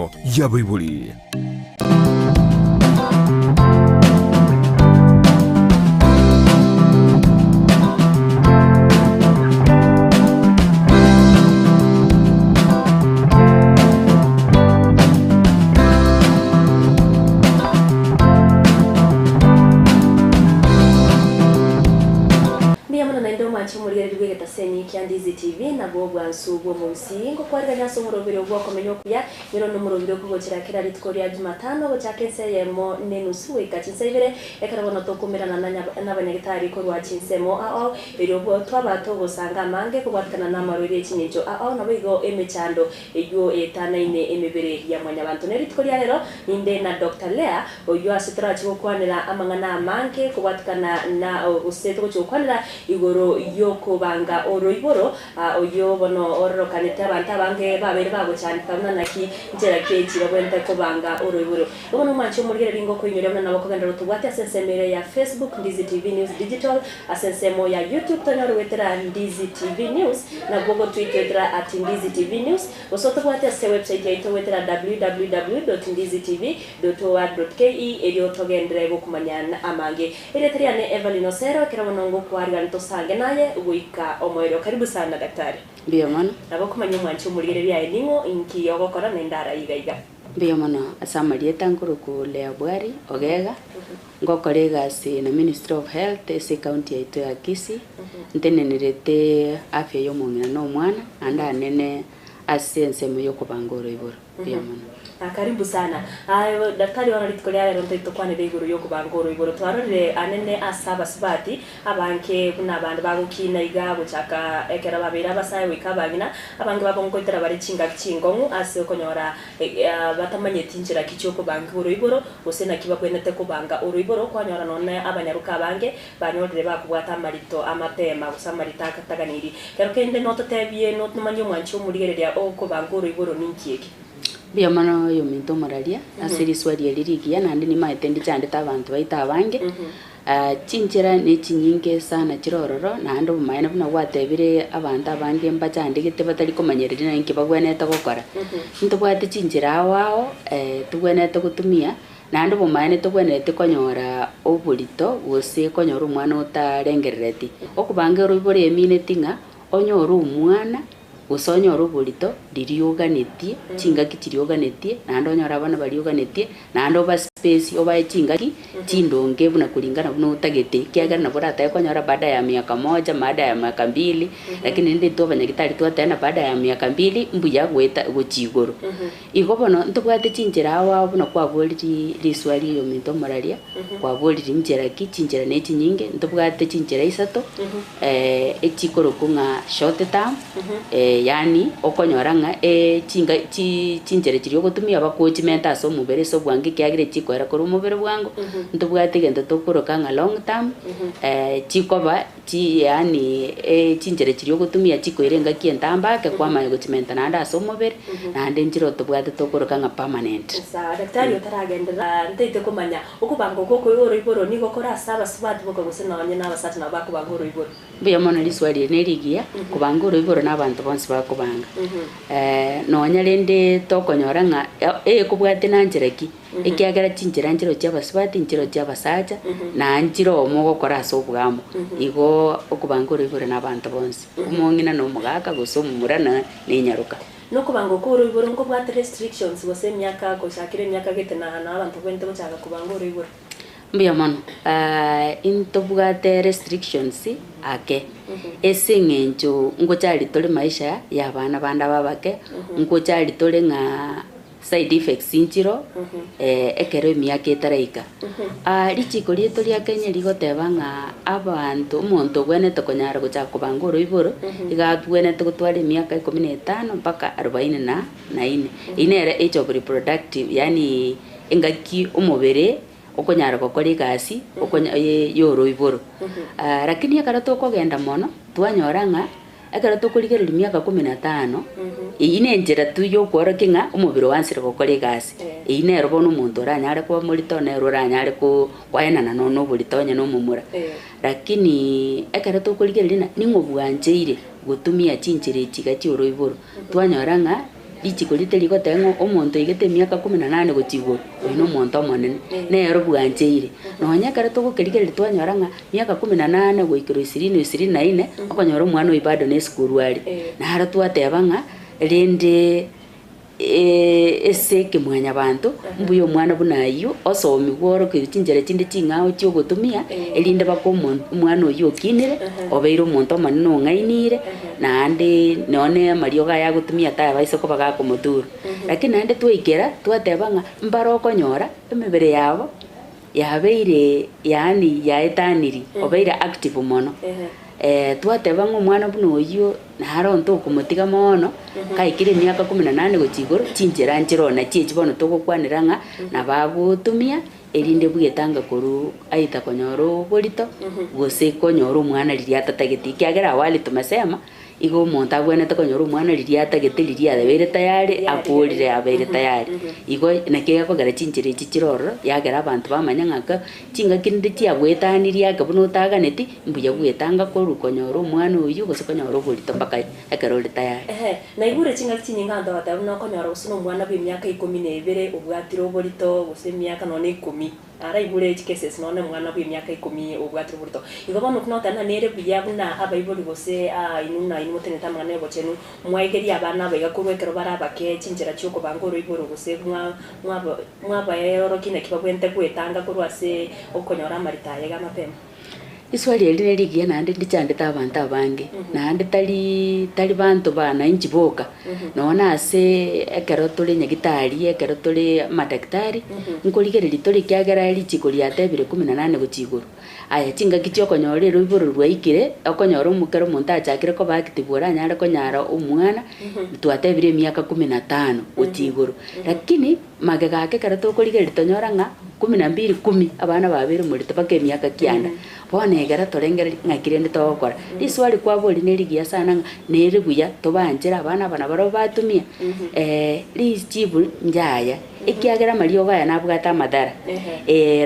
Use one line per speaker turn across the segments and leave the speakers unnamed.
Ensemo y'abaibori.
Mbuya mono naende omwanche omorigereria bw'egetaseni kia Ndizi TV nabwo obwansu bw'omogusii. Ngokwarigania ase omoroberi obwo okomenya okuya, Ero nomorobiri okogochera kera rituko ria Jumatano gochaka ensa eyemo nenusu goika chinsa ibere, ekero bono tokomerana nabanyagitari korwa chinsemo ao, erio twaba togosanga amange kobwatekana namarwaire echingencho ao, naboigo emechando eyio etanaine emebere ya mwanyabanto. Ne rituko ria rero ninde na Doctor Lea, oyio ase torache gokwanera amang'ana amange kobwatekana na gose togochia gokwanera igoro yokobanga oroiboro Oyio bono ororokanete abanto abange babeire bagochandeka buna naki nchera ki enchiri obwenerete kobanga oroiboro. Igo bono omwanche omorigereria ngokoinyoria buna nabo okogenderera otobwate ase ensemo ere ya Facebook Ndizi TV News Digital, ase ensemo ya YouTube tonyore goetera Ndizi TV News, na Google Tweet goetera at Ndizi TV News, gose otobwate ase website yaito goetera www dot ndizi tv dot or dot ke erio togenderere gokomanya amange. Erieta riane Evelyn Osero, ekero bono ngokwarigania tosange naye goika omoerio. Karibu sana daktari.
Mbuya mono.
Nabo okomanya omwanchi omorigereria aye ning'o, inki ogokora naende ara iga iga.
Mbuya mono ase amarieta nkorokwa Leah Bwari Ogega, ngokora egasi na Ministry of Health ase ecounty yaito ya Kisii, ntenenerete afya ya omong'ina na omwana, naende anene ase ensemo ya okobanga oroiboro. Mbuya mono.
Karibu sana. Aye daktari bono rituko ria rero ntoite tokwanere igoro yokobanga oroiboro. Twarorire anene ase abasubati abange buna abande bagokina iga gochaka ekero babeire abasae goika abang'ina, abange babo nkoitera bare chingaki chinkong'u ase okonyora batamanyeti nchera ki chiokobanga oroiboro gose naki babwenerete kobanga oroiboro kwanyora nonye abanyaroka abange banyorire bakobwata amarito amapema gose amarito ataganeiri. Kero kende nototebie notomanye omwanchi omorigereria okobanga oroiboro ninki eke.
Mbuya mono oyominto omoraria ase riswali eri rigiya naende nimaete ndichandete abanto baito abange. Chinchera nechinyinge sana chire ororo naende obomaene buna gwatebire abanto abange mbachandegete batari komanyereria naki bagwenerete gokora. Ntobwate chinchera ao ao tobwenerete gotumia Naende obomaene togwenereti konyora oborito gose konyora omwana otarengerereti. Okobanga oroiboro emineti ng'a onyore omwana gose onyore oborito riria oganetie, chingaki chiria oganetie, naende onyore abana baria oganetie, naende oba space obae chingaki chindonge buna kulingana buna otagete, ekiagera nabo oratake konyora baada ya miaka moja, baada ya miaka mbili, lakini rende intwe abanyagitari twateba ng'a baada ya miaka mbili mbuya goeta gochia igoro. Igo bono ntobwate chinchera ao ao buna kwaboriri riswali oyominto omoraria, kwaboriri nchera ki, chinchera ne chinyinge, ntobwate chinchera isato, echikorokwa ng'a short term, yaani okonyora ng'a chinga chi chinchera chiria ogotumia bakochimenta ase omobere ase obwango ekiagera echikoera korwa omobere bwango, ntobwate egento tokoroka ng'a long term, chikoba. Chi, yaani chinchera chiria ogotumia chikoira engaki entambe ake kwamanya gochimenta naende ase omobere, naende nchire otobwate tokoroka ng'a permanent.
Sawa, daktari otaragenderera ntaete komanya, okobanga oko okoigwa oroiboro nigo kore ase abasubati boka gose nonye na abasacha nabo bakobanga oroiboro?
Mbuya mono riswali eri nerigiya, kobanga oroiboro na abanto bonsi bakobanga. Nonya rende tokonyora ng'a ekobwatia na nchera ki, Ekiagera chinchera nchireo chi'abasubati, nchireo chi'abasacha, na nchire omogokora ase oboamo. Igo okobanga oroiboro nabanto bonsi, omong'ina na omogaka, gose omomura na nenyaroka.
Nokobanga okwo oroiboro nkobwate restrictions gose emiaka gochakera emiaka gete na na abanto bwenerete gochaka kobanga oroiboro.
Mbuya mono. Intobwate restrictions ake, ase eng'encho ngochari tore maisha ya abana bande aba abake, ngochari tore ng'a Side effects nchiro ekero emiaka etaraika. Richiko riaito ria Kenya rigoteba ng'a abanto omonto obwenerete konyara gochaka kobanga oroiboro, iga abwenerete gotwara emiaka ikomi na etano mpaka arobaini na na ine. Eyio nere age of reproductive yaani engaki omobere okonyara gokora egasi okonya ya oroiboro. Lakini ekero tokogenda mono, twanyora ng'a. Ekero tokorigereria miaka kumi na tano, eyio nenchera tu yokworokia ng'a omobere oansire gokora egasi. Eyio nero bono omonto oranyare koba morito, nere oranyare ko koenana nonya na oborito onye na omomura. Lakini ekero tokorigereria ng'a ning'o bwancheire gotumia chinchera echi iga chia oroiboro, twanyora ng'a. Richiko ritari rigoteba ng'a omonto oigete emiaka kumi na nane gochia igoro, oyio na omonto omonene, nere bwancheire. Nonya ekero togokerigereria twanyora ng'a miaka kumi na nane goikera ishirini ishirini na ine, okonyora omwana oyio bado na esukuru are. Naro twateba ng'a rende ase ekemwanyabanto, mbuya omwana buna ayio, osomigwe orokerwe chinchera chinde ching'ao chia ogotumia, erinde baka omo omwana oyio okinire, obeire omonto omonene ong'ainire, naende nonye amariogo aya agotumia tabaisa koba gakomotura. Lakini naende twaikera, twateba ng'a mbare okonyora emebere yabo yabeire yaani yaetaniri, obeire active mono. Twateba ng'a omwana buna oyio naro ntokomotiga mono, kaikire emiaka kumi na nane gochia igoro, chinchera nchire nachio echi bono togokwanera ng'a nabo agotumia erinde bwetanga korwa aitha konyora oborito, gose konyora omwana riria atatageti ekiagera awali tumesema, igo omonto abwenerete konyora omwana riria atagete riria abeire tayari, akorire abeire tayari. Igo naki gekogera chinchera echi chire ororo, yagera abanto bamanya ng'a ka chingaki rinde chiagoetanirie ake buna otaganeti, mbuya bwetanga korwa konyora omwana oyio gose konyora oborito mpaka ekero ore tayari.
Ehe, naigure chingaki chinyinge abanto bagateba buna okonyora gose na omwana bwa emiaka ikomi na ebere obwatire oborito gose emiaka nonya na ikomi. Araigure chicases nonya omwana bw'emiaka ikomi obwatire oborito. Igo bono okwo nogoteba ng'a nere buya buna abaibori gose inwe buna inwe motenenete amang'ana y'obochenu, mwaegerie abana aba iga korwa ekero bare abake chinchera chi'okobanga oroiboro gose mwa mwaba mwabaeorokia naki babwenerete gwetanga korwa ase okonyora amarito aya iga mapema.
Riswali eri nere rigiya naende ndichandete abanto abange, naende tari tari banto bananchi boka, nonya na ase ekero tore nyagitari, ekero tore amadaktari, nkorigereria tore ekiagera richiko riatebire kumi na nane gochia igoro. Aya chingaki chia okonyora eroiboro rwaikire, okonyora omo ekero omonto achakire koba active oranyare konyara omwana, twatebire emiaka kumi na tano gochia igoro. Lakini. Magega ake ekero tokorigereria tonyora ng'a kumi na mbili kumi abana babeire morito mpaka emiaka kianda. Bono egera torengererie ng'aki rende togokora. Riswali kwaboria nerigiya sana ng'a nere buya tobanchere abana aba nabarabwo batumia? Richibu njaya, ekiagera amariogo aya nabwate amadhara.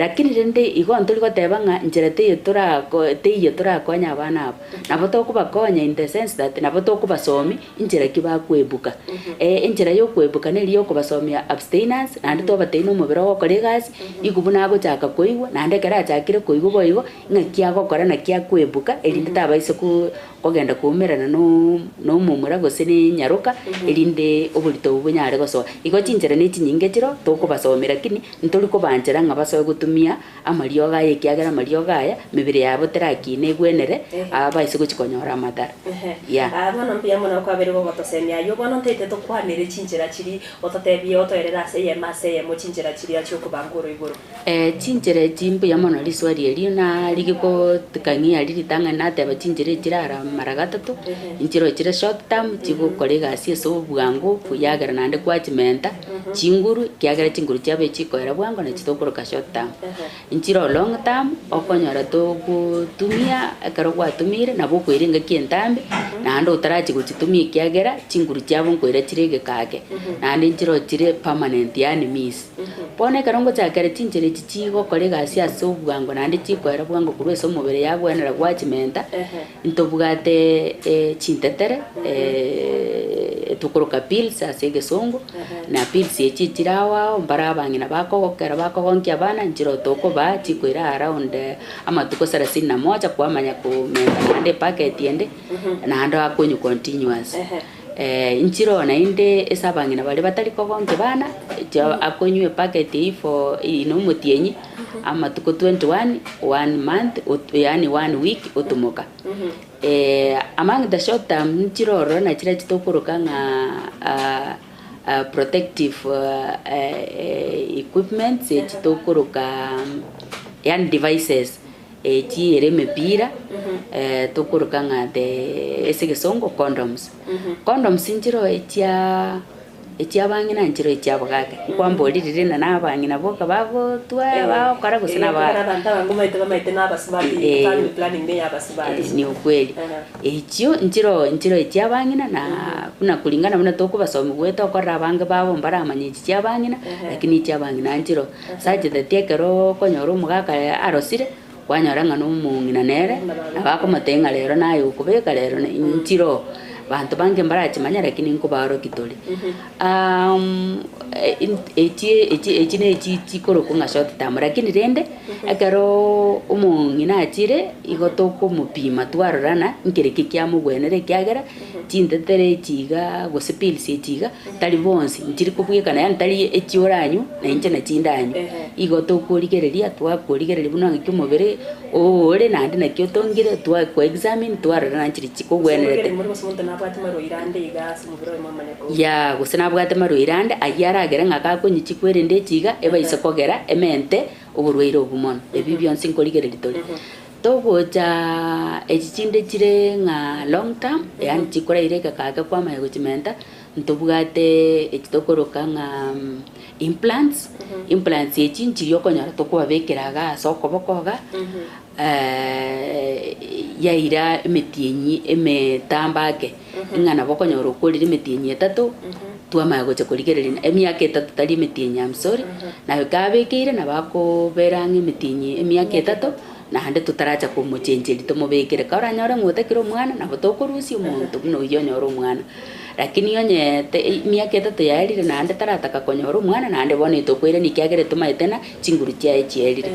Lakini rende igo ntori goteba ng'a nchera teiyo torako teiyo torakonye abana aba. Nabo tokobakonya in the sense that nabo tokobasomia. Inchera ki bakoebuka? Enchera y'okoebuka neri y'okobasomia abstinence, naende twabatebia na omobere ogokora egasi, igo buna agochaka koigwa, naende ekero achakire koigwa boigo, ng'aki agokora naki akoebuka, erinde tabaisa ko kogenda koumerana no na omomura gose na enyaroka, erinde oborito obwo bonyare gosoa. Igo chinchera na echinyinge chiroo, tokobasomia lakini, ntori kobanchera ng'a basoe gotumia amariogo aya ekiagera amariogo aya, mebere yabo terakina egwenere, abaise gochia konyora amadhara. Yeah.
Aa bono mbuya mono kwabeire gogotosemia ayio. Bono ntaete tokwanere chinchera chiria ototebie otoerere ase eyemo ase eyemo chinchera chiria chi'okobanga oroiboro.
Chinchera echi mbuya mono riswali erio narigia kotikang'ia riria ritang'ani nateba chinchera echi chirara mara gatato, nchire chire short term chigokora egasi ase obwango yagera naende kwachimenta. Chinguru, ekiagera chinguru chiabo echikoera bwango nachi tokoroka short term. Nchire o long term, okonyora togotumia ekero gwatumiire nabo okoira engaki entambe, naende otarachia gochitumia ekiagera chinguru chiabo nkoira chire egeka ake, naende nchire chire permanent yaani miss. Bono ekero ngochakera chinchera echi chigokora egasi ase obwango naende chikoera bwango korwa ase omobere yagwenera gwachimenta, Ntobwate chintetere tokoroka pills ase egesongo, na pills echi chire ao ao mbare abang'ina bakogokera bakogonkia abana nchire tokobaa chikoira around amatuko sarasini na moja kwamanya komenta naende epacket ende naende akonywa continuous. Nchire naende ase abang'ina baria batari kogonkia bana, akonywa epacket eyio for ino omotienyi. Amatuko 21, one month, yaani one week otomoka. Among the short term nchire ororo na chiria chitokoroka ng'a protective equipments echi tokoroka yaani devices echi ere emepira tokoroka ng'a the ase egesongo condoms. Condoms nchire echia. Echi'abang'ina nchire echi'abagaaka. Nkwamboria riria ng'a nabang'ina boka bagotwa bagokora gose nabagaaka.
Ekiagera abanto abange omanyete bamaete nabasubati,
Eh.
family planning ne ey'abasubati.
Ni ukweli. Echio nchiro nchiro echi'abang'ina na buna kulingana buna tokobasomia goeta okorora abange babo mbaramanya echi chi'abang'ina, lakini echi'abang'ina nchiro. Such that ekero okonyora omogaka arosire, kwanyora ng'a na omong'ina nere, nabo akomotebia ng'a rero naye okobeka rero nchiroo. Banto bange mbarachimanye lakini nkobaorokia tore. Echi echi echi na echi chikorokwa ng'a short term lakini rende, ekeroo omong'ina achire, igo tokomopima twarorana nkere ki kiamogwenera ekiagera, chintetere echi igaa gose pills echi iga, tari bonsi nchiri kobwekana yaani tari echi oranywe na inche nachi ndanywe. Igo tokorigereria twakorigereria buna ng'aki omobere ore naende naki otongire twako examine twarora na nchiri chikogwenerete. Yaa gose nabwate marwaire ande ayio aragere ng'a gakonywa chikwerende echi iga ebaise kogera emente oborwaire obwo mono. Ebi bionsi nkorigereria tore. Togocha echi chinde chire ng'a long term yaani chikoraire egeka ake kwamanya gochimenta, ntobwate echi tokoroka ng'a implants, implants echi nchiria okonyora tokobabekera iga ase okoboko iga, yaira emetienyi emetambe ake, ng'a nabo okonyora okorire emetienyi etato, twamanya gocha korigereria emiaka etato tari emetienyi I'm sorry, naye kabekeire nabo akobera ang'e emetienyi emiaka etato, naende totaracha komochencheria tomobekere. Koranyore ng'a otakire omwana, nabo tokorusia omonto buna oyio onyore omwana. Lakini onye te emiaka etato yaerire naende tarataka konyora omwana, naende bono etokoirania ekiagera etomaete ng'a chinguru chiaye chiaerire.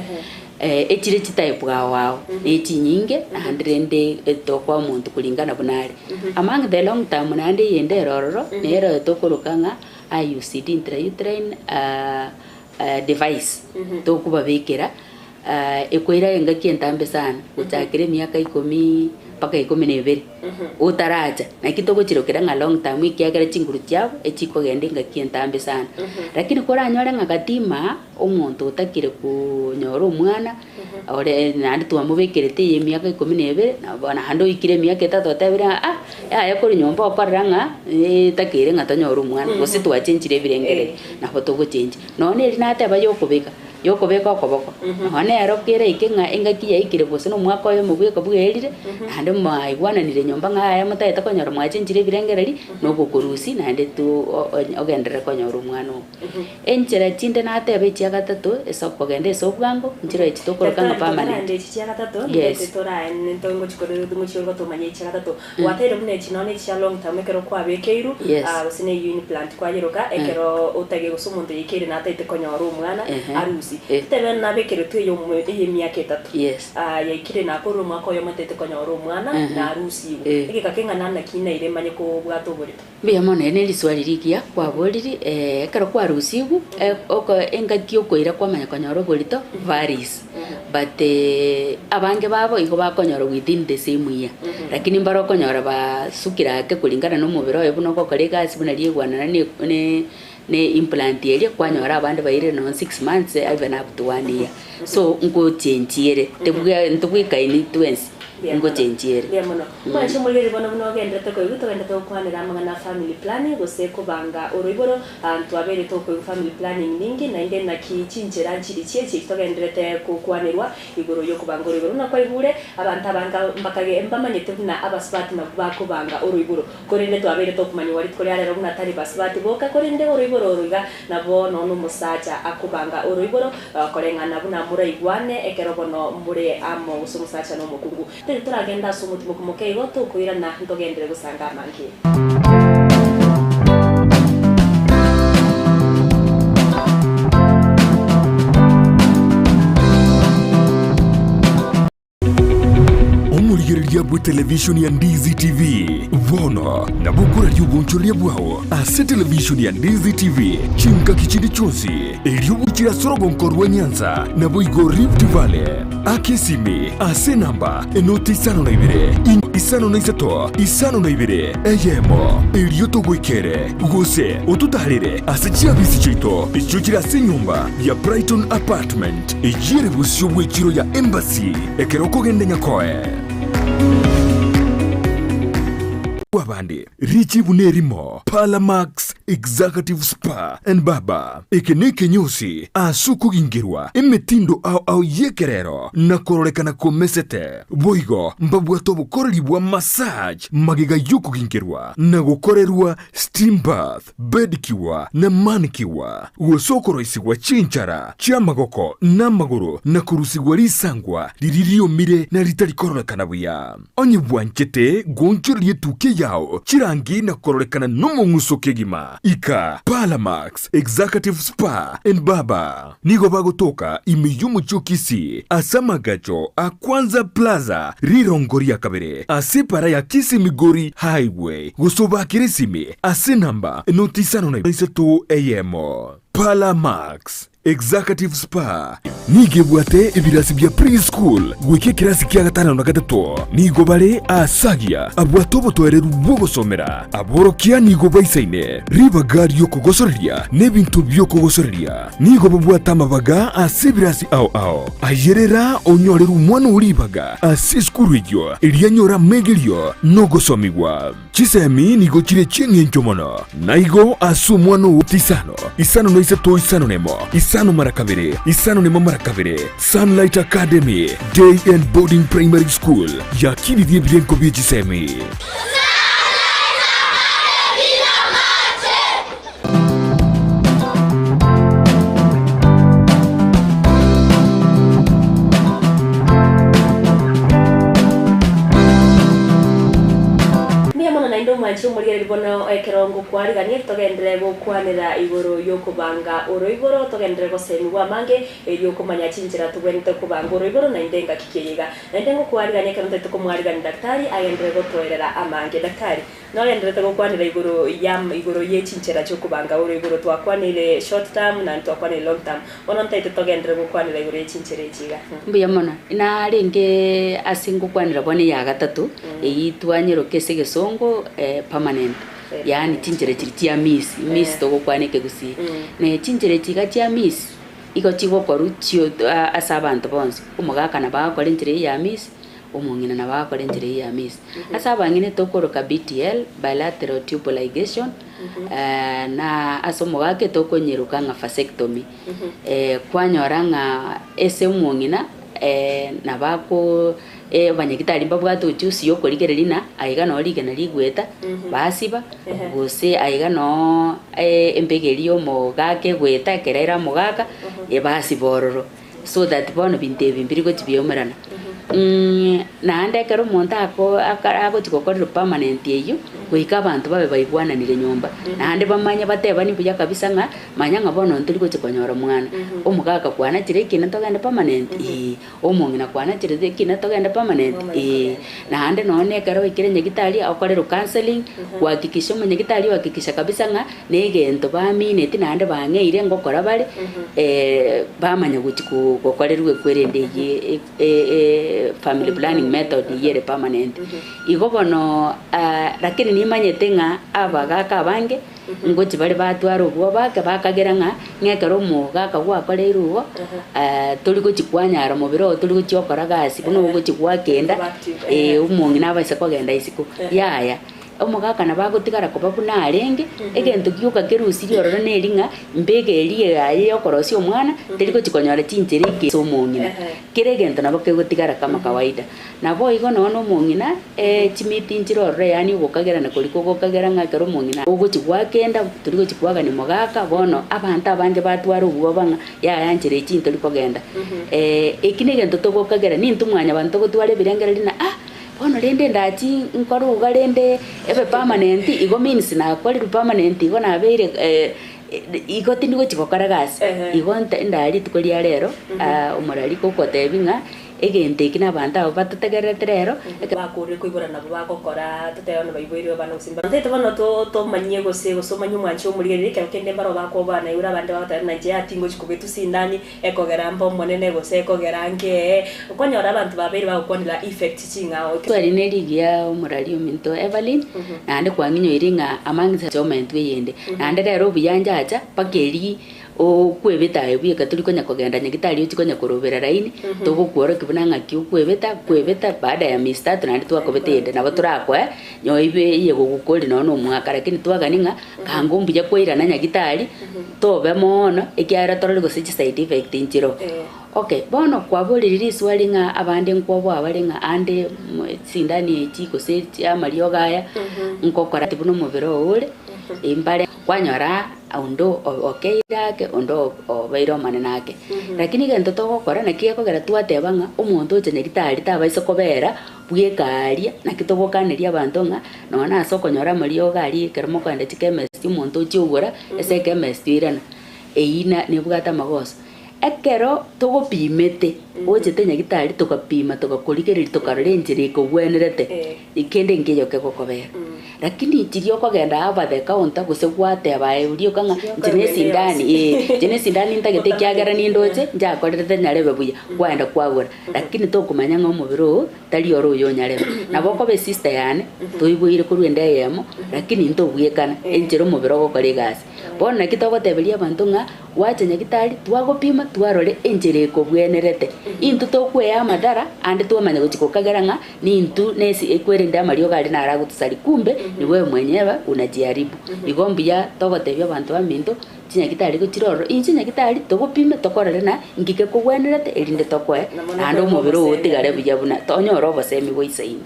Echire chitype ao ao, na echinyinge naende rende etokoa omonto kulingana buna are. Among the long term naende eyende ere ororo, nero tokoroka ng'a IUCD, intrauterine device, tokobabekera ekoira engaki entambe sana, gochakera emiaka ikomi mpaka ikomi na ebere, otaracha. Naki togochirokera ng'a long term ekiagera chinguru chiabo echikogenda engaki entambe sana. Lakini koranyore ng'a gatima. Omonto otakire konyora omwana, ore naende twamobekerete eye emiaka ikomi na ebere, nabo naende oikire emiaka etato otebire ng'a ah, yaya korwa nyomba okorora ng'a etakeire ng'a tonyore omwana, gose twachenchire ebirengererio, nabo togochenchia. Nonya eri nateba ya okobeka, ya okobeka okoboko, nonya nero keraike ng'a engaki yaikire gose na omwaka oyomo bweka bwaerire, naende mwaigwananire nyomba ng'a yaya motagete konyora mwachenchire ebirengererio, na ogokorusia naende tu o- o ogenderere konyora omwana oo. Enchera chinde natebe echia gatato ase okogenda ase obwango, nchero echi tokoroka ng'a permanent.
Toraende echi chia gatato,
Yes.
ndete toraende ngochi gotomanya echi chia gatato. Gwateire buna echi nonya echi chia long term ekero kwabekeirwe,
Yes.
ah, gose ne implant kwayeroka, ekero otagete gose omonto yaikeire nataete konyora omwana,
Ehe.
arusie.
Eh.
Totebe nabekeretwe eyomo eye emiaka etato.
Yes.
Ah, yaikire nakorire omwaka oyomo ntaete konyora omwana,
Ehe.
narusiwe.
Eh.
Egeka keng'ana naki naire manye kobwata oborito.
Mbuya mono, eri neriswali rigiya kwaboriri, ekero kwarusigwe, oko engaki okoira kwamanya konyora oborito varies, but abange babo igo bakonyora within the same year, lakini mbare okonyora basukire ake kulingana na omobere oye buna ogokora egasi buna riegwanana ne ne ne implant eria, kwanyora abande bairire nonye six months even up to one year. So ngochenchie ere, tebwa ntobwekaini twensi. Ngochenchie ere.
Mbuya mono. Mwanche omorweri bono buna ogenderete koigwa togenderete gokwanera amang'ana a family planning gose kobanga oroiboro. Ntwabeire tokoigwa family planning ninki naende naki chinchera nchiri chiechio echi togenderete gokwanerwa igoro yokobanga oroiboro. Buna kwaigure abanto abange mbakage mbamanyete buna abasubati nabwo bakobanga oroiboro. Korende twabeire tokomanyigwa rituko ria rero buna tari basubati boka korende oroiboro oro iga nabo nonya omosacha akobanga oroiboro koreng'ana buna moraigwane ekero bono more amo gose omosacha na omokungu. Tari toragende ase omotimoku moke igo tokoirana ntogendere gosanga amange.
Omorigereria bw'etelevishoni ya Ndizi TV bono nabo okoraria obonchoreria bwao ase televishoni ya Ndizi TV chingaki chinde chionsi, erio gochira ase orogonko rwa Nyanza naboigo Rift Valley. Aka esimi ase enamba enoti 52 53 52 eyemo, erio togoikere gose ototaarere ase chiabisi chiaito echio chire ase enyomba ya Brighton Apartment. Eyio ere bosio bw'echiro ya Embassy ekero okogenda Nyakoe. Kw'abande, richibu nerimo, Parlamax. Executive Spa and Barber. Eke nekenyosi ase okogingerwa emetindo ao ao y'ekerero na kororekana komesete. Boigo mbabwate obokoreri bwa massage magega y'okogingerwa na gokorerwa steam bath, pedicure na manicure, gose okoroisigwa chinchara chi'amagoko na amagoro na korusigwa risangwa riria riomire na ritari kororekana buya. Onye bwanchete goonchoreria etukia yao chirangi na kororekana nomong'uso kegima, ika Palamax Executive Spa and Barber. Nigo bagotoka ime y'omochie o Kisii ase amagacho a Kwanza Plaza rirongo ria kabere ase epara ya Kisii Migori Highway gose obakere esimi ase enamba enoti isano na isato eyemo. Palamax Executive Spa nigo ebwate ebirasi bia pre-school goika ekerasi kia gatano na gatato. Nigo bare aase agiya abwate obotoereru bw'ogosomera. Aborokia nigo baisaine ribaga ri'okogosoreria na ebinto bi'okogosoreria. Nigo babwate amabaga ase ebirasi ao ao. Ayerera onyorere omwana oo ribaga ase esukuru eyio erio anyore amegerio na ogosomigwa. Chisemi nigo chire chi'engencho mono, naigo ase omwana oo tisano, isano na isato isano nemo, isano mara kabere, isano nemo mara kabere, Sunlight Academy Day and Boarding Primary School yakinirie ebirengo bie chisemi.
Mbuya mono naende omwanche omorigereria bono ekero ngokwariganie togenderere gokwanera igoro y'okobanga oroiboro, togenderere gosemigwa amange erio okomanya chinchera tobwenerete kobanga oroiboro naende engaki ki eye iga. Naende ngokwarigania ekero ntaete komwarigania daktari agenderere gotoerera amange. Daktari. Nogendererete gokwanera igoro ya igoro ye chinchera chi'okobanga oro igoro twakwanire short term naende twakwanire long term. Bono ntaete togenderere gokwanera igoro ye chinchera echi iga.
Mbuya mono. Narenge ase ngokwanera bono eya gatato, eyio twanyeroka ase egesongo permanent, yaani chinchera chiria chia miss, miss togokwana ekegusii. Ne chinchera echi iga chia miss, igo chigokorwa chio ase abanto bonsi, omogaka nabo agokora enchera eyio ya miss, Omong'ina nabo agokora enchera eyio ya misi. Ase abang'ina tokoroka BTL, bilateral tubal ligation, na ase omogaka etokonyeroka ng'a vasectomy. Kwanyora ng'a ase omong'ina nabo ako abanyagitari mbabwate ochusi ya okorigereria ng'a aiga noo rigena rigweta basiba, gose aiga noo embego eria ya omogaka egweta ekero ere omogaka, basiba ororo. So that bono binto ebi mbiri gochi biaumerana. Naende ekero omonto ako aka agochi gokorerwa permanent eyio, goika abanto babe baigwananire nyomba, naende bamanye batebani buya kabisa ng'a, manya ng'a bono ntori gochi konyora omwana. Omogaka kwanachire ekina togende permanent? Eeh. Omong'ina kwanachire ekina togende permanent? Eeh. Naende nonye na ekero oikire nyagitari okorerwe counselling, kuhakikisha omonyagitari ohakikisha kabisa ng'a. Na egento baamineti naende bang'eire ngokora bare, bamanya gochia gokorerwa ekwerende eyio family planning method eyio ere permanent. Igo bono lakini nimanyete ng'a abagaka abange ngochia bare batwara obwoba ake bakagera ng'a ng'a ekero omogaka gwakoreirwe igo, tori gochia kwanyara mobere oo tori gochia gokora gasi buna ogochia gwakenda, omong'ina abaise kogenda isiko, yaya. Omogaka nabo agotigara koba buna arenge, egento gioka kerusirie ororo neri ng'a mbega eria yaye y'okorosia omwana teri gochia konyora chinchera eke ase omong'ina. Kera egento nabo kegotigara kama kawaida. Naboigo nonya na omong'ina chimiti nchire ororo yaani ogokagerana koria kogokagera ng'a ekero omong'ina ogochia gwakenda tori gochia kwagania mogaka bono abanto abange batwara obwoba ng'a yaya nchera echi ntori kogenda. Eki negento togokagera nintwe mwanyabanto togotwara ebirengererio ng'a ah. Bono rende ndachi nkore iga rende ebe permanent, igo means nakorire permanent igo nabeire igo tindi gochi gokora gasi. Igo nte ndaria rituko ria rero, omorari gogotebia ng'a egento eki na abanto aba batotegererete rero, eke.
Bakorire koibora nabo bagokora, totebe buna baiboirwe abana gose mba. Ntaete bono to tomanyie gose gose omanye omwanchi omorigereria ekero kende mbaro bakobana igoro abande bagoteba buna inche yaya tingochi kobetwa sindani, Ekogera mbe omonene gose ekogera nkee, okonyora abanto babeire bagokwanera effect ching'ao.
Twari ne rigiya omorari ominto Evelyn, naende kwang'inyoirie ng'a amang'isa omentwe eyende. Naende rero obuya njacha mpaka eria okwebeta aye bweka tori konya kogenda nyagitari ochie konya korobera laini, togokworokia buna. buna ng'aki okwebeta, kwebeta baada ya miezi tatu naende twakobeta eyende nabo torakoe nyoibe eye gogokori nonye na omwaka lakini twagania ng'a kango mbuya kwairana nyagitari tobe moono ekiagera torore gose chiside effect nchiroo. Okay, bono kwaborire riswali ng'a abande nkwoboa bare ng'a ande chisindani echi gose amariogo aya nkokora buna omobere oo ore, mbare kwanyora onde okeire ake onde obeire omonene ake. Lakini egento togokora naki gekogera twateba ng'a omonto ocha nyagitari tabaisa kobera bweka aria, naki togokaneria abanto ng'a nonya na ase okonyora amariogo aria ekero mokoenda chikemesti omonto ochia ogora ase ekemesti oirana, eyio nebwate amagoso. Ekero togopimete, gochete nyagitari togapima togakorigereria tokarora enchera ekogwenerete, kende nkeiyo kegokobera. Lakini chiria okogenda over the counter gose gwateba aye rioka ng'a inche na esindani eh, inche na esindani ntagete ekiagera nindoche nchakorerete nyarebe buya, kwaenda kwagora. Lakini tokomanya ng'a omobere oo tari oro oyo onyarebe. Nabo okoba esister yane, toiboire korwa enda eyemo, lakini ntobwekana enchera omobere ogokora egasi. Bono naki togoteberia abanto ng'a Gwacha nyagitari, twagopima, twarore enchera ekobwenerete. Intwe tokwea amadhara, ande twamanya gochia gokagera ng'a nintwe nesi ekwerende amariogo aria naro agotosaria, kumbe ni wewe mwenyewe unajiharibu. Igo mbuya togotebia abanto baminto, chinyagitari gochire ororo, inche nyagitari togopime tokorore na inki gekogwenerete erinde tokoe naende omobere oo otigare buya buna tonyore obosemi bwa isaini.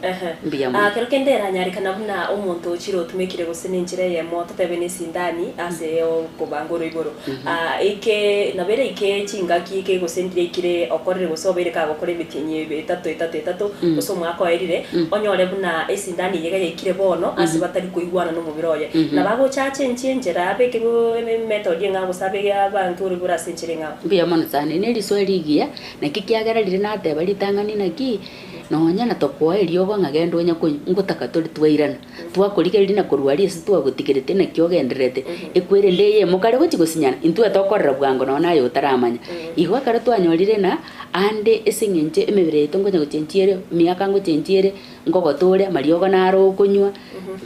Mbuya mono.
Kero kende eranyarekana buna omonto ochire otumekire gose nenchera eyemo totebe nesindani ase okobanga oroiboro. Eke nabo ere ike chingaki eke gose ndire ikire okorire gose obeire kagokora emetienyi etato etato etato gose omwaka oerire, onyore buna esindani eye iga yaikire bono ase batari koigwana nomobere oye. Nabo agocha achenchie enchera abeke emethod eng'ao gose abeke abange oroiboro ase enchera eng'ao.
Mbuya mono sana, eri neriswali rigiya, naki kiagera riria nateba ritang'ani naki, nonya na tokoa eriogo ng'a genda onya konywa, ngotaka tore twairana. Twakorigereria na korwa aria ase twagotigerete naki ogendererete, ekwerende eyemo kare gochia gosinyana, intwe tokorera bwango nonya naye otaramanya. Igo ekero twanyorire na ande ase eng'encho emebere yaito nkonya gochenchia ere, emiaka ngochenchia ere, nkogota ore, amariogo naro okonywa,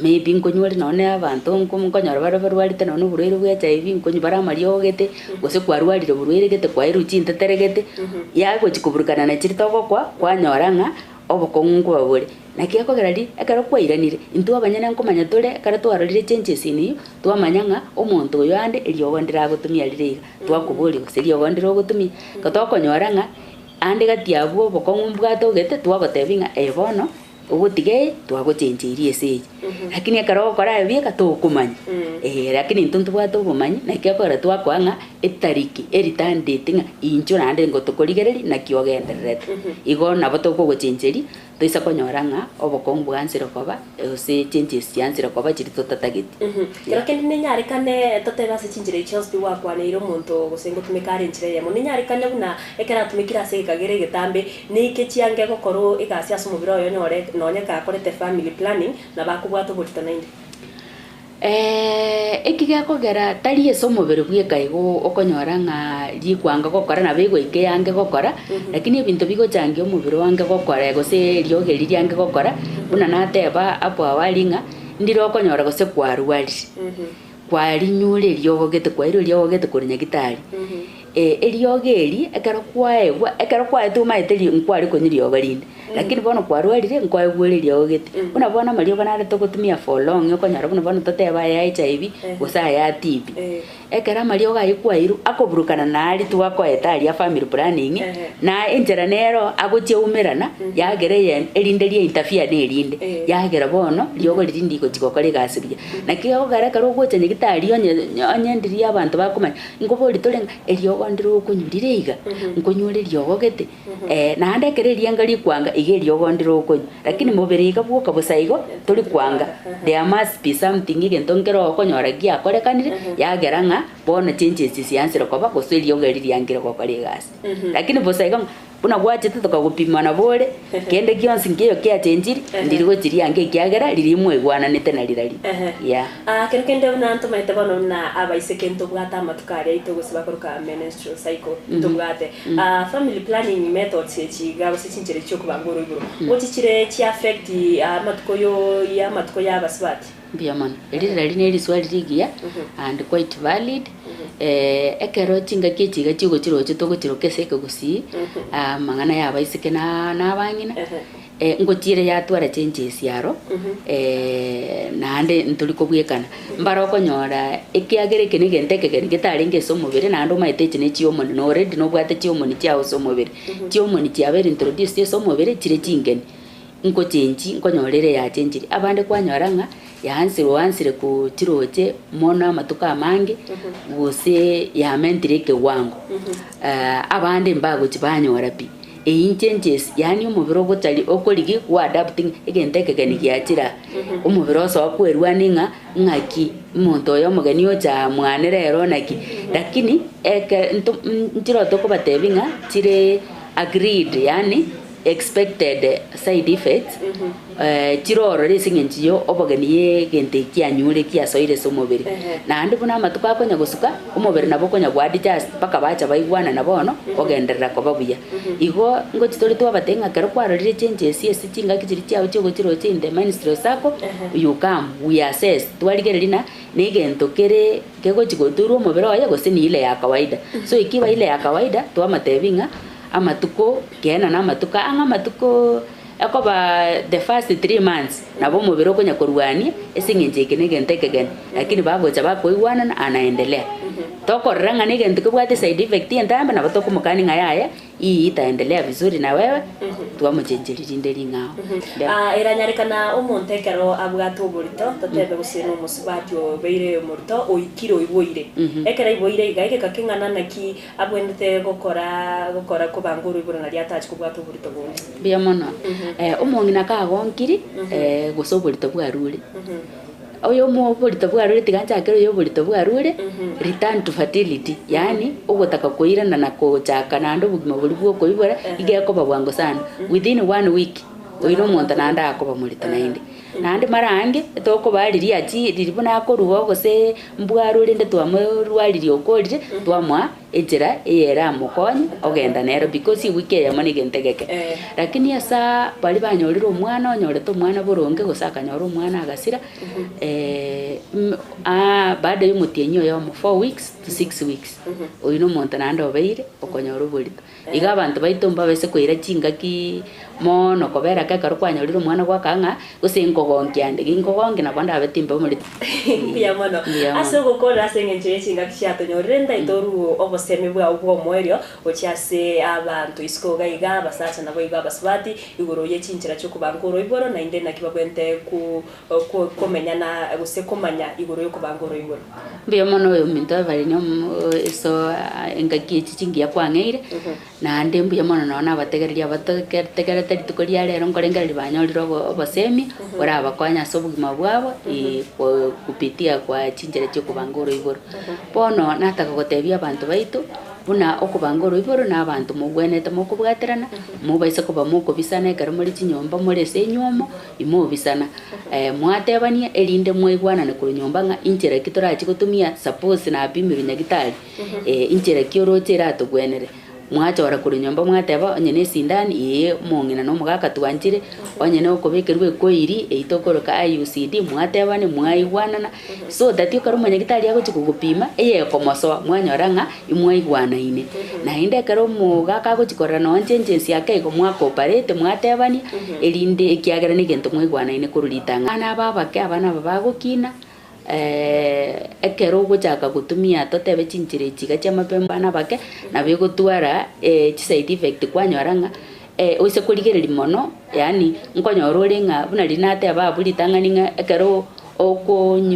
maybe nkonywa ore nonya na abanto nko nkonyora bare barwarete nonya na oborwaire bwa HIV, nkonywa bare amariogo gete, gose kwarwarire oborwaire gete kwairwe chintetere gete, yagochi koburukana na chiria togokwa, kwanyora ng'a obokong'u nkoba bore. Naki ekogera riria, ekero kwairanire, intwe abanyene nkomanya tore, ekero twarorire changes in you, twamanya ng'a omonto oyo ande eriogo ndire agotumia rire iga. Twakoboria gose eriogo ndire ogotumia, ko tokonyora ng'a ande gati abwo obokong'u mbwatogete, twagotebia ng'a eh bono, ogotiga eye, twagochencheirie ase eye. Lakini ekero ogokora aye bieka tokomanya, eh lakini intwe ntobwate obomanyi, naki ekogera twakoa ng'a etariki eritandeti ng'a inchuo naende ngotokorigereria naki ogendererete. Igo nabo tokogochencheria. Toisa konyora ng'a obokong'u bwansire koba, gose chinchesi chiansire koba chiria totatageti.
Kero kende nenyarekane totebe ase chinchera echi chionsi pi gwakwaneire omonto gose ngotumeka are enchera eyemo. Nenyarekane buna ekero atumekire ase egekagera egetambe, neike chiange gokora egasi ase omobere oye onyore nonye gakorete family planning, nabo akobwata oborito naende.
Eki gekogera tari ase omobere bweka igo okonyora ng'a rikwanga gokora nabo egoika eyange gokora, lakini ebinto bigochangia omobere oange gokora gose eriogi eria riange gokora, buna nateba hapo awali ng'a, ndire okonyora gose kwarwarire, kwarinyure eriogo gete kwairwe eriogo gete korwa nyagitari, eriogo eri ekero kwaegwa, ekero kwaetwe omanyete ri nkware konywa riogo rinde. Lakini bono kwarwarire, nkoegwere eriogo gete. Buna bono amariogo nare togotumia for long, okonyora buna bono totebe aya HIV, gose aya TB. Ekero amariogo ayio kwairwe, akoburukana na aria twakoeta aria family planning, na enchera nero agochia oumerana, yagera eye erinde ria interfere na erinde, yagera bono riogo riria ndigochia gokora egasi buya. Naki gekogera ekero ogocha nyagetari onye onye ndiria abanto bakomanya, nkobori tore ng'a eriogo ndire okonywa rire iga, nkonywa ore eriogo gete. Naende ekero erianga rikwanga, iga eriogo ndire okonywa, lakini mobere iga bwoka bosa igo, tori kwanga. There must be something egento nkere okonyora giakorekanire, yagera ng'a bono changes chiansire koba gose eriogo eri riangire gokora egasi. Lakini bosa igo ng'a buna gwachete tokagopima nabo ore, kende gionsi nkeiyo kiachenchiri, ndiri gochi riange ekiagera riria mwaigwananete na rirari. Yeah.
Kero kende buna ntomaete bono buna abaiseke ntobwate amatuko aria aito gose bakoroka menstrual cycle ntobwate. Family planning methods echi iga gose chinchera echi chiokobanga oroiboro, ngochi chire chi affect amatuko yo ya amatuko ya abasubati?
Mbuya mono. Eri rirari ne riswali rigiya and quite valid. Ekero chingaki echi iga chigochirochia togochiroka ase ekegusii, amang'ana ya abaiseke na na abang'ina, ngochiere yatwara changes aro, naende ntori kobwekana. Mbare okonyora ekiagera eke na egento ekegeni getarenge ase omobere naende omanyete echi ne chihormone na already nobwate chihormone chiago ase omobere. Chihormone chiabeire introduced ase omobere chire chingeni. Nkochenchi nkonyora ere yachenchiri, abande kwanyora ng'a yaansire oansire kochiroche mono amatuko amange, gose yamentire ekewango. Abande mbagochi banyora pi, eyio nchenches yaani omobere ogochari okorigi gwa adapting egento ekegeni giachire aa, omobere osoa kwerwania ng'a ng'aki omonto oyo omogeni ocha aa mwane rero naki, lakini eke nto nchire tokobatebia ng'a chire agreed yaani expected side effects chire ororo ase eng'encho ya obogeni ya egento eki kianyure kiasoire ase omobere. Naende buna amatuko akonya gosuka, omobere nabo okonya go adjust mpaka bacha baigwanana bono, ogenderera koba buya. Igo ngochi tore twabatebia ng'a ekero kwarorire changes ase chingaki chiria chiago chiogochirochia in the menstrual cycle, you come, we assess, twarigereria na na egento kere kegochi goturwa omobere oye gose ni ile ya kawaida. So ekiba ile ya kawaida, twamotebi ng'a. Amatuko kiaye na amatuko ang'e amatuko ekoba the first 3 months nabo omobere okonya korwania ase eng'encho eke na egento ekegeni, lakini bagocha bakoigwanana anaendelea. Tokorora ng'a na egento kebwate side effect entambe nabo tokomokania ng'a yaya hii itaendelea vizuri na wewe, twamochencheria rinde ring'ao.
Ah, eranyarekana omonto ekero abwate oborito, totebe gose na omosubati obeire omorito, oikire oiboire. Ekero aiboire iga, egeka keng'ana naki abwenerete gokora gokora kobanga oroiboro nario atache kobwata oborito bonde.
Mbuya mono. Omong'ina kagonkiri, gose oborito bwarure, oyomo oborito bwarure tiga nchakere oyo oborito bwarure, return to fertility, yaani ogotaka koirana na kochaka naende obogima boria bwa okoibora, iga ekoba bwango sana, within one week, oywo na omonto naende akoba morito naende. Naende mara aange, tokobaa riria achi riria buna akorua gose mbwarwe rende twamorwaririe okorire, twamoa enchera eyeramokonye ogenda nero because ewiki eyemo na egento egeke. Lakini asaa baria banyorire omwana onyorete omwana boronge gose akanyora omwana agasira, baada ya omotienyi oyomo 4 weeks to 6 weeks, oywo na omonto naende obeire okonyora oborito. Iga abanto baito mbabase koira chingaki mono kobera ki ekero kwanyorire omwana gwaka ng'a gose nkogonkia ande, ginkogonkia nabo ndabe timbe omorito.
Mbuya mono.
Mbuya
Ase
mono.
ogokorera ase eng'encho ya chingaki chiatonyorire ndaite orue obosemi bwao bwa omoerio gochia ase abanto isiko iga iga abasacha nabo igo abasubati igoro ye chinchera chiokobanga oroiboro naende naki babwenerete ku ku komenyana gose komanya igoro yokobanga oroiboro.
Mbuya mono oyo ominto Evelyn eso engaki echi chingiya kwang'eire, naende mbuya mono nonye nabategereria abategerete rituko ria rero nkorengereria banyorire obosemi, borabakonye ase obogima bwabo kupitia kwa chinchera chia okobanga oroiboro. Bono nataka gotebia abanto baito, buna okobanga oroiboro na abanto mobwenerete mokobwaterana, mobaise koba mokobisana ekero more chinyomba more ase enywomo, imobisana. Mwatebania erinde mwaigwanane korwa nyomba ng'a inchera ki torachi gotumia suppose napimirwe nyagetari, inchera ki oroche eratobwenere. Mwachora korwa nyomba mwateba onye na esindani ee omong'ina na omogaka twanchire, onye na okobekerwa ekoiri eywo tokoroka IUCD mwatebania mwaigwanana, so that ekero omonyagitari agochi kogopima, eyekomosoa mwanyora ng'a imwaigwanaine. Naende ekero omogaka agochi korora nonye changes ake igo mwacooperate mwatebania, erinde ekiagera na egento mwaigwanaine korwa ritang'ani. Abana aba abake abana aba bagokina, ekero ogochaka gotumia totebe chinchera echi iga chia mapema abana abake, nabo egotwara chiside effect kwanyora ng'a oise korigereria mono, yaani nkonyora ore ng'a buna riria nateba abwo ritang'ani ng'a ekero okonywa.